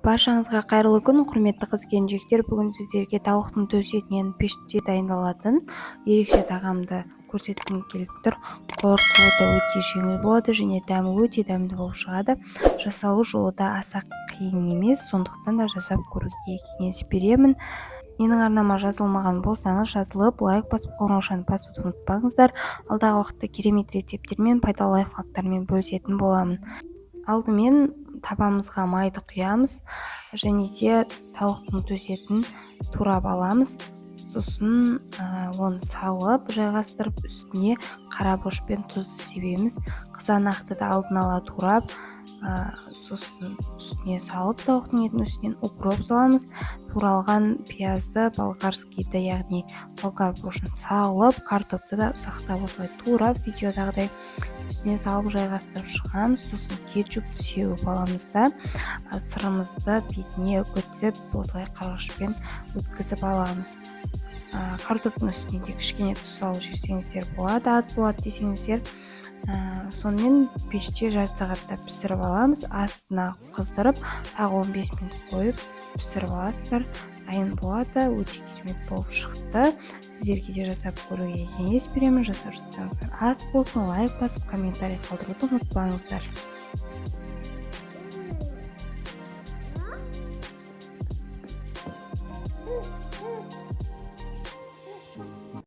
Баршаңызға қайырлы күн, құрметті қыз-келіншектер! Бүгін сіздерге тауықтың төс етінен пеште дайындалатын ерекше тағамды көрсеткім келіп тұр. Қорытуы да өте жеңіл болады және дәмі өте дәмді болып шығады. Жасалу жолы да аса қиын емес, сондықтан да жасап көруге кеңес беремін. Менің арнама жазылмаған болсаңыз, жазылып, лайк басып, қоңыраушаны басуды ұмытпаңыздар. Алдағы уақытта керемет рецепттермен, пайдалы лайфхактармен бөлісетін боламын. Алдымен табамызға майды құямыз және де тауықтың төс етін турап аламыз. Сосын оны салып, жайғастырып, үстіне қара бұрыш пен тұзды себеміз. Қызанақты да алдын ала турап, сосын үстіне салып, тауықтың етінің үстінен укроп саламыз. Туралған пиязды, болгарскийді, яғни болгар бұрышын салып, картопты да ұсақтап, осылай турап, видеодағыдай үстіне салып, жайғастырып шығамыз. Сосын кетчупты сеуіп аламыз да, сырымызды бетіне үгіттеп, осылай қырғышпен өткізіп аламыз. Картоптың үстіне де кішкене тұз салып жіберсеңіздер болады, аз болады десеңіздер. Сонымен пеште жарты сағатта пісіріп аламыз. Астына қыздырып, тағы 15 минут қойып пісіріп аласыздар, дайын болады. Өте керемет болып шықты. Сіздерге де жасап көруге кеңес беремін. Жасап жатсаңыздар, ас болсын! Лайк басып, комментарий қалдыруды ұмытпаңыздар.